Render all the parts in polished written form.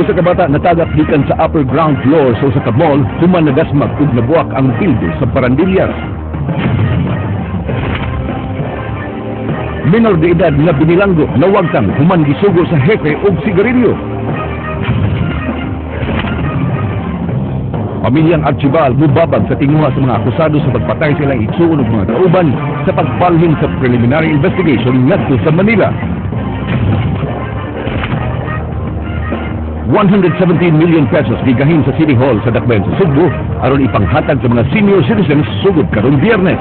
Usa ka bata natagak gikan sa upper ground floor sa usa ka mall human nagasmag ug nabuak ang bildo sa Parandillas. Minor de edad nga binilanggo nawagtang human gisugo sa hepe og sigarilyo. Pamilyang Archibald mubabag sa tinguha sa mga akusado sa pagpatay sa ilang igsuon og mga kauban sa pagbalhin sa preliminary investigation ngadto sa Manila. 117 million pesos gigahin sa City Hall sa Dakbayan sa Sugbo aron ipanghatag sa mga senior citizens sugod karong Biyernes.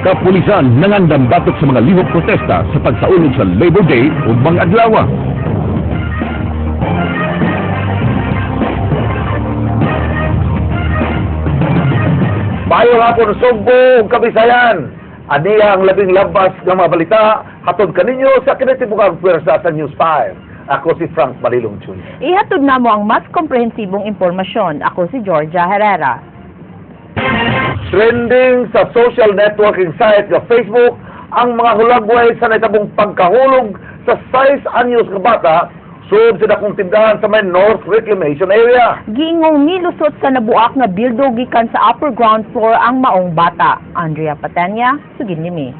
Kapulisan nangandam batok sa mga lihok protesta sa pagsaulog sa Labor Day ug mga adlaw. Maayong hapon Sugbo ug Kabisayan. Aniya ang labing labas nga mga balita hatod kaninyo sa kinatibukang puwersa sa News 5. Ako si Frank Malilong Jr. Ihatod na mo ang mas komprehensibong impormasyon. Ako si Georgia Herrera. Trending sa social networking site nga Facebook ang mga hulagway sa nahitabong pagkahulog sa 6 anyos nga bata sud sa dakong tindahan sa may North Reclamation Area. Giingong nilusot sa nabuak nga bildo gikan sa upper ground floor ang maong bata. Andrea Patenya, sugid nimi.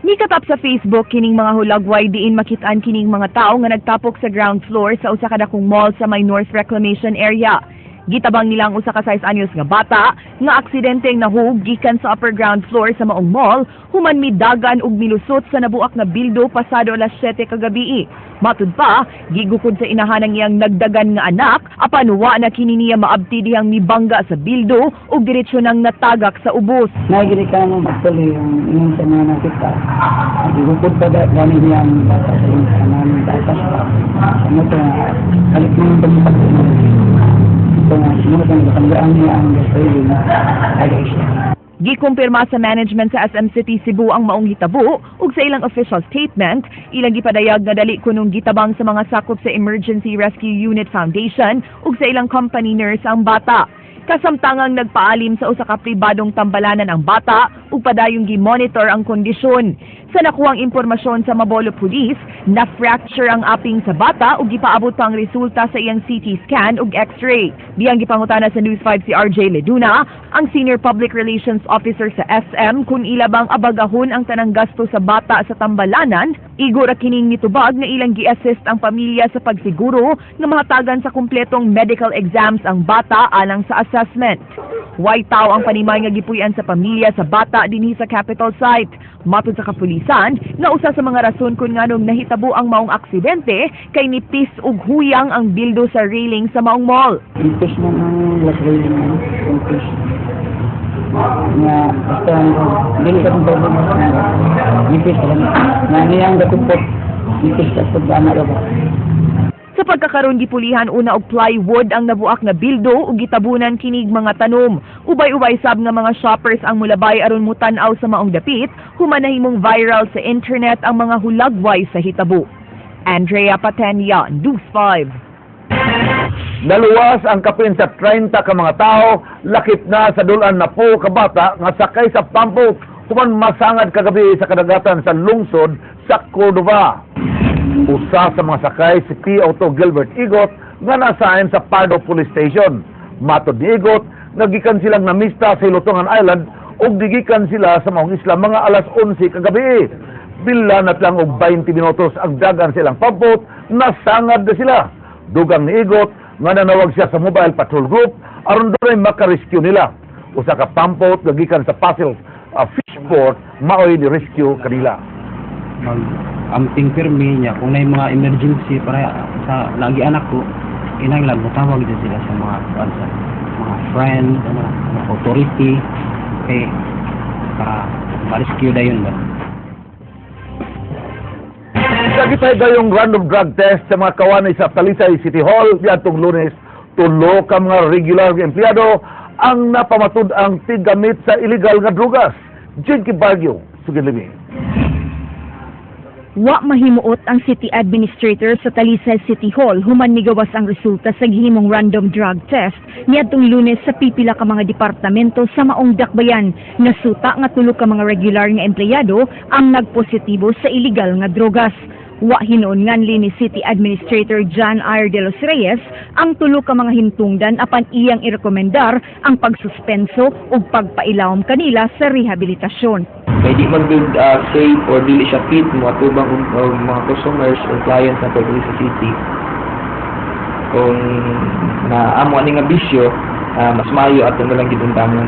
Nikatap sa Facebook kining mga hulagway diin makitaan kining mga tao nga nagtapok sa ground floor sa usa ka dakong mall sa may North Reclamation Area. Gitabang nila ang usa ka 6 anyos nga bata nga aksidenteng nahug gikan sa upper ground floor sa maong mall human midagan ug milusot sa nabuak nga bildo pasado alas 7 kagabi. Matud pa, gigukod sa inahan ang iyang nagdagan nga anak apan wa na kini niya maabti dihang mibangga sa bildo ug diretso nang natagak sa ubos. Nagiging ka naman actually yung ingon sa mga nakita. Gigukod pa gani niya ang bata sa iyong kananin bata sa ano to nga kalit mo yung pagpapag ito nga sinuot ang katanggaan niya ang sarili na agay siya. Gikumpirma sa management sa SM City Cebu ang maong hitabo ug sa ilang official statement, ilang gipadayag nga dali kunong gitabang sa mga sakop sa Emergency Rescue Unit Foundation ug sa ilang company nurse ang bata. Kasamtangang nagpaalim sa usa ka pribadong tambalanan ang bata ug padayong gi-monitor ang kondisyon. Sa nakuhang impormasyon sa Mabolo Police, na-fracture ang aping sa bata ug gipaabot pa ang resulta sa iyang CT scan ug X-ray. Diyang gipangutana sa News 5 si RJ Leduna, ang Senior Public Relations Officer sa SM, kung ila bang abagahon ang tanang gasto sa bata sa tambalanan, igo ra kining nitubag nga ilang gi-assist ang pamilya sa pagsiguro nga mahatagan sa kumpletong medical exams ang bata alang sa assessment. Way tao ang panimay nga gipuy-an sa pamilya sa bata dinhi sa Capitol site. Matod sa kapulisan, nga usa sa mga rason kung nganong nahitabo ang maong aksidente kay nipis ug huyang ang bildo sa railing sa maong mall. Impis man ang last railing ano, impis. Nga basta dili ka kung bago nipis ka lang. Nga niyang gatupot, nipis ka pag ana ra ba. Sa pagkakaroon gipulihan una og plywood ang nabuak nga bildo ug gitabunan kinig mga tanom. Ubay-ubay sab nga mga shoppers ang mulabay aron mutan-aw sa maong dapit, human nahimong viral sa internet ang mga hulagway sa hitabo. Andrea Patenya, News 5. Naluwas ang kapin sa 30 ka mga tao lakip na sa dulan na po ka bata nga sakay sa pampo human masangad kagabi sa kadagatan sa lungsod sa Cordova. Usa sa mga sakay si PO2 Gilbert Igot nga nasain sa Pardo Police Station. Matod ni Igot, nagikan silang namista sa Hilutungan Island ug gigikan sila sa maong isla mga alas 11 kagabi. Bila natlang og 20 minutos ang dagan silang pampot, nasangad na sila. Dugang ni Igot nga nanawag siya sa Mobile Patrol Group aron dunay maka-rescue nila. Usa ka pampot nga gikan sa Pasil Fishport maoy ni rescue kanila. Mag-amping pirmi niya kung may mga emergency para sa lagi anak ko kinahanglan motawag din sila sa mga kuan sa mga friend ano mga authority kay para ma-rescue dayon ba. Nagipay gayong random drug test sa mga kawani sa Talisay City Hall niadtong Lunes. Tulo ka mga regular nga empleyado ang napamatud ang tiggamit sa illegal nga drugas. Jinky Baguio, sugid limi. Wa mahimuot ang city administrator sa Talisay City Hall human migawas ang resulta sa gihimong random drug test niadtong Lunes sa pipila ka mga departamento sa maong dakbayan. Nasuta nga tulo ka mga regular nga empleyado ang nagpositibo sa illegal nga drogas. Wa hinuon nganli ni City Administrator John R. De Los Reyes ang tulo ka mga hintungdan apan iyang irekomendar ang pagsuspenso ug pagpailawom kanila sa rehabilitasyon. Kay di man gud safe or dili siya fit mo atubang og mga customers or clients na diri sa city. Kung na amo ani nga bisyo, mas maayo ato na lang gid undangon.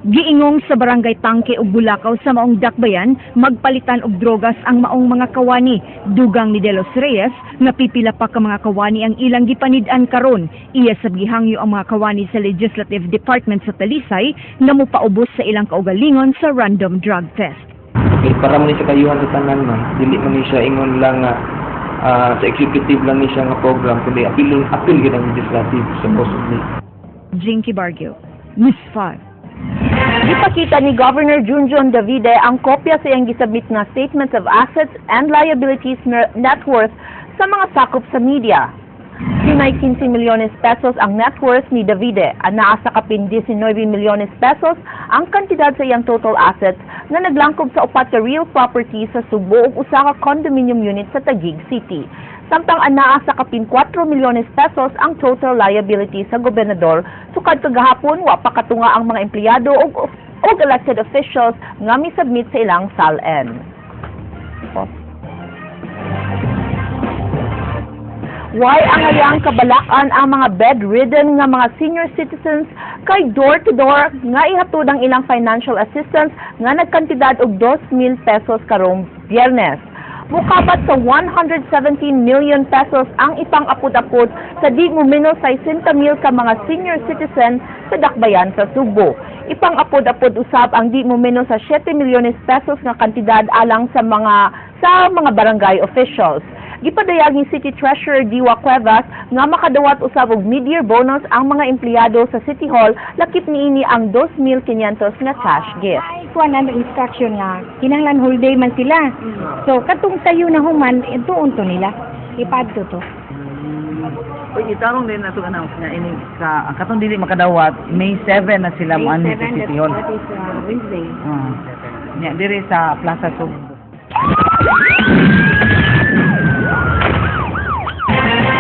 Giingong sa barangay Tangke ug Bulacau sa maong dakbayan, magpalitan og drogas ang maong mga kawani. Dugang ni De Los Reyes nga pipila pa ka mga kawani ang ilang gipanid-an karon. Iya sab gihangyo ang mga kawani sa Legislative Department sa Talisay nga mopaubos sa ilang kaugalingon sa random drug test. Kay para man ni sa kayuhan sa tanan man, dili man ni siya ingon lang nga sa executive lang ni siya nga program, kundi apil apil gid ang legislative supposedly. Jinky Bargio, News 5. Gipakita ni Governor Junjun Davide ang kopya sa iyang gisubmit nga Statements of Assets and Liabilities net worth sa mga sakop sa media. Dunay 15 milyones pesos ang net worth ni Davide. Anaa sa kapin 19 milyones pesos ang kantidad sa iyang total assets nga naglangkob sa upat ka real property sa Sugbo ug usa ka condominium unit sa Taguig City. Samtang anaa sa kapin 4 milyones pesos ang total liability sa gobernador, sukad kagahapon wa pa katunga ang mga empleyado ug elected officials nga misubmit sa ilang SALN. Way angayang kabalakan ang mga bedridden nga mga senior citizens kay door-to-door nga ihatod ang ilang financial assistance nga nagkantidad og 2,000 pesos karong Biyernes. Mukabat sa 117 million pesos ang ipang-apod-apod sa di muminos 60,000 ka mga senior citizen sa dakbayan sa Sugbo. Ipang-apod-apod usab ang di muminos sa 7 milyones pesos nga kantidad alang sa mga barangay officials. Gipadayag ni City Treasurer Diwa Cuevas nga makadawat usab og mid-year bonus ang mga empleyado sa City Hall, lakip niini ang 2,500 nga cash gift. Ay, kuan na instruction nga kinahanglan whole day man sila. So katong sayo na human tuon to nila. Ipadto to. Uy, itarong din nato announce nga ini sa ang katong dili makadawat, May 7 na sila mo anhi sa City Hall. That is Wednesday. Nya diri sa Plaza Sugbo.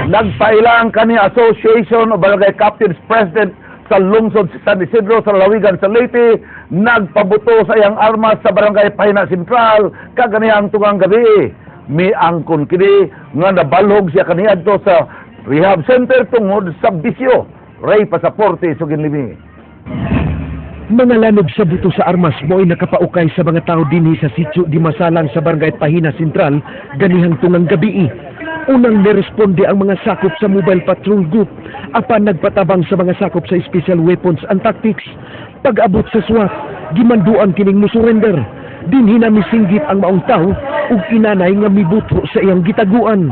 Nagpailang kani Association of Barangay Captains President sa lungsod San Isidro sa lalawigan sa Leyte, nagpabuto sa iyang armas sa Barangay Pahina Central kaganihang tungang gabi. Miangkon kini nga nabalhog siya kaniadto sa rehab center tungod sa bisyo. Ray Pasaporte, sugin limi. Mga lanog sa buto sa armas mo'y nakapaukay sa mga tao dinhi sa sitio di Masalang sa Barangay Pahina Central ganihang tungang gabi. Unang niresponde ang mga sakop sa Mobile Patrol Group apan nagpatabang sa mga sakop sa Special Weapons and Tactics. Pag-abot sa SWAT, gimanduan kining musurrender. Dinhi na misinggit ang maong tao ug inanay nga mibuto sa iyang gitaguan.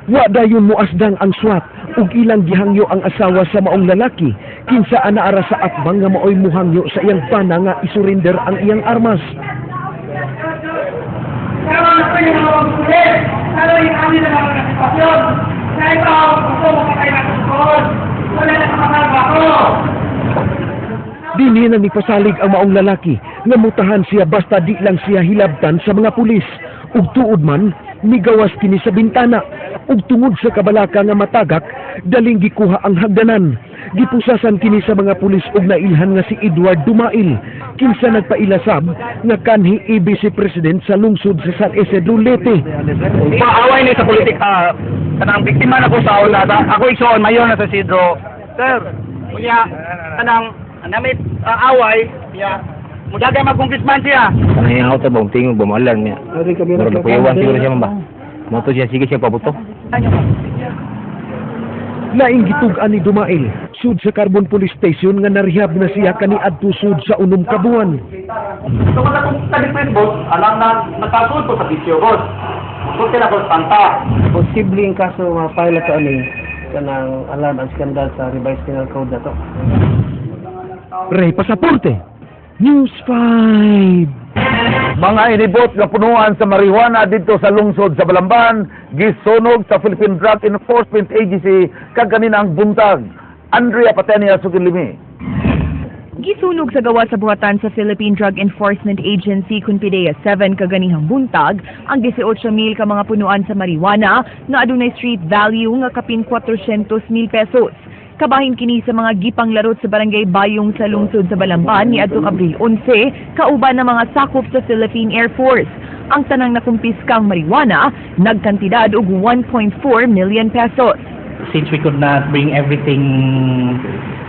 Wa dayon moasdang ang SWAT ug ilang gihangyo ang asawa sa maong lalaki kinsa anaara sa atbang nga maoy muhangyo sa iyang bana nga isurrender ang iyang armas. Dinhi na nipasalig ang maong lalaki nga mutahan siya basta di lang siya hilabtan sa mga pulis. Ug tuod man, migawas kini sa bintana. Ug tungod sa kabalaka nga matagak, daling gikuha ang hagdanan. Gipusasan kini sa mga pulis ug nailhan nga si Edward Dumail, kinsa nagpailasab nga kanhi ABC President sa lungsod sa San Isidro, Leyte. Paaway ni sa politika, kanang biktima na ko sa una, ako igsoon mayor na sa Isidro. Sir, kunya kanang nami away, ya mudagay mag-congressman siya. Pangayaw ta bang tingog ba mo-alarm niya. Pero napuyawan siguro siya man ba. Moto siya sige siya pabuto. Laing gitug-an ni Dumail, sud sa Carbon Police Station nga narehab na siya kaniadto sud sa 6 ka buwan. So kung akong sa boss, alam na nakasud ko sa bisyo, boss. Musulti na ko sa panta. Posible ang kaso ma-file ato ani kanang alarm and scandal sa revised penal code na to. Ray Pasaporte, News 5. Mga inibot nga punuan sa marijuana didto sa lungsod sa Balamban gisunog sa Philippine Drug Enforcement Agency kaganinang buntag. Andrea Patenia, sugin limi. Gisunog sa gawa sa buhatan sa Philippine Drug Enforcement Agency kun PDEA 7 kaganihang buntag ang 18,000 ka mga punuan sa marijuana nga adunay street value nga kapin 400,000 pesos. Kabahin kini sa mga gipanglarot sa Barangay Bayong sa lungsod sa Balamban niadtong Abril 11 kauban ng mga sakop sa Philippine Air Force. Ang tanang nakumpiskang marijuana nagkantidad og 1.4 million pesos. Since we could not bring everything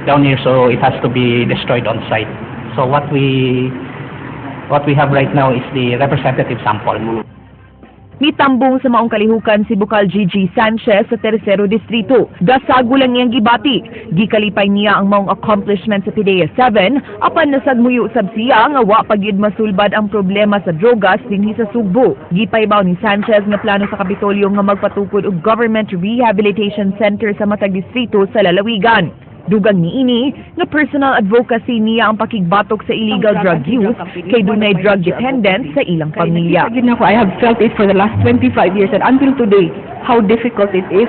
down here, so it has to be destroyed on site. So what we have right now is the representative sample. Mitambong sa maong kalihukan si Bukal Gigi Sanchez sa Tercero Distrito. Gasago lang niyang gibati. Gikalipay niya ang maong accomplishment sa PDEA 7 apan nasagmuyo sab siya nga wa pa gyud masulbad ang problema sa drogas dinhi sa Sugbo. Gipaybaw ni Sanchez nga plano sa Kapitolyo nga magpatukod og government rehabilitation center sa matag distrito sa lalawigan. Dugang niini nga personal advocacy niya ang pakigbatok sa illegal drug use kay dunay drug dependent sa ilang pamilya. Gid nako, I have felt it for the last 25 years and until today how difficult it is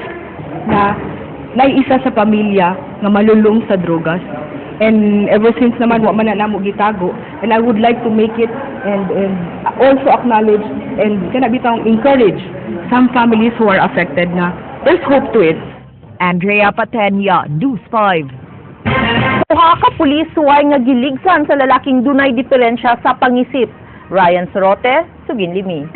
na naiisa sa pamilya nga malulong sa drogas. And ever since naman, wa man na namo gitago, and I would like to make it and also acknowledge and kana bitawng encourage some families who are affected na there's hope to it. Andrea Patenia, News 5. Duha ka pulis suway nga giligsan sa lalaking dunay diferensya sa pangisip. Ryan Sorote, sugin limi.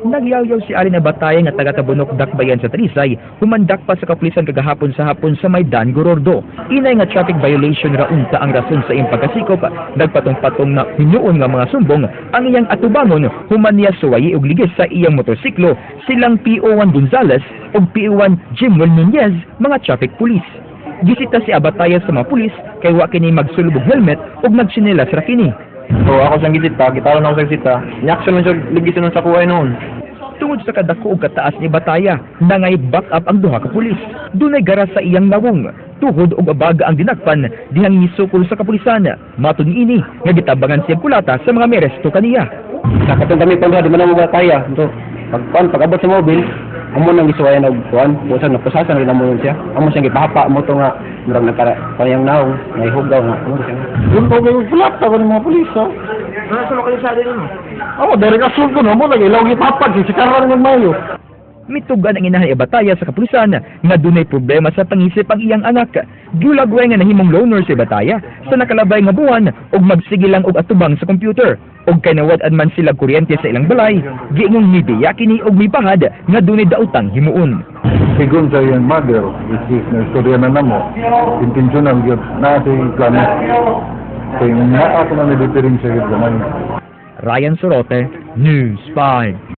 Nagyawyaw si Alin Bataya nga taga Tabunok, Dakbayan sa Talisay, humandak pa sa kapulisan kagahapon sa hapon sa Maidan Gorordo. Inay nga traffic violation ra unta ang rason sa iyang pagkasikop, nagpatong-patong na hinuon nga mga sumbong ang iyang atubangon human niya suwayi og ligis sa iyang motorsiklo silang PO1 Gonzales ug PO1 Jimuel Nunez, mga traffic police. Gisita si Abataya sa mga pulis kay wa kini magsulub og helmet ug nagtsinelas ra kini. So ako siyang gisita, gitawon ako sa gisita. Ni-action man siya ligis nun sa kuhay noon. Tungod sa kadako ug kataas ni Bataya, nangay back up ang duha ka pulis. Dunay gara sa iyang nawong. Tuhod ug abaga ang dinakpan dihang misukol sa kapulisan. Matud niini nga gitabangan siya kulata sa mga meresto kaniya. Sa katong kami pang di man na mo bataya. So, pag kuan pag-abot sa mobil, amo nang gisuwayan og kuan, busan napusasan rin mo yun siya. Amo siyang gipahapa mo to nga murag nagkara kaniyang naong nahihugaw nga amo siya. Yung po kayo flat ako ng mga pulis, ha? Nasa lokalisado nun? Ako, dari kasul ko no, mo lagi, ilaw gipapag, sikaran ng mayo. Mitugan ang inahan ni Bataya sa kapulisan nga dunay problema sa pangisip ang iyang anak. Giulagway nga nahimong loner si Bataya sa nakalabay nga buwan ug magsige lang og atubang sa computer. Ug kay nawad-an man sila kuryente sa ilang balay, giingong mibiya kini og mipahad nga dunay daotang himuon. Sigon sa iyang mother, which is na istorya na namo, intentional gyud na si plano. Kay naa ako na ni diferensya gyud gamay. Ryan Sorote, News 5.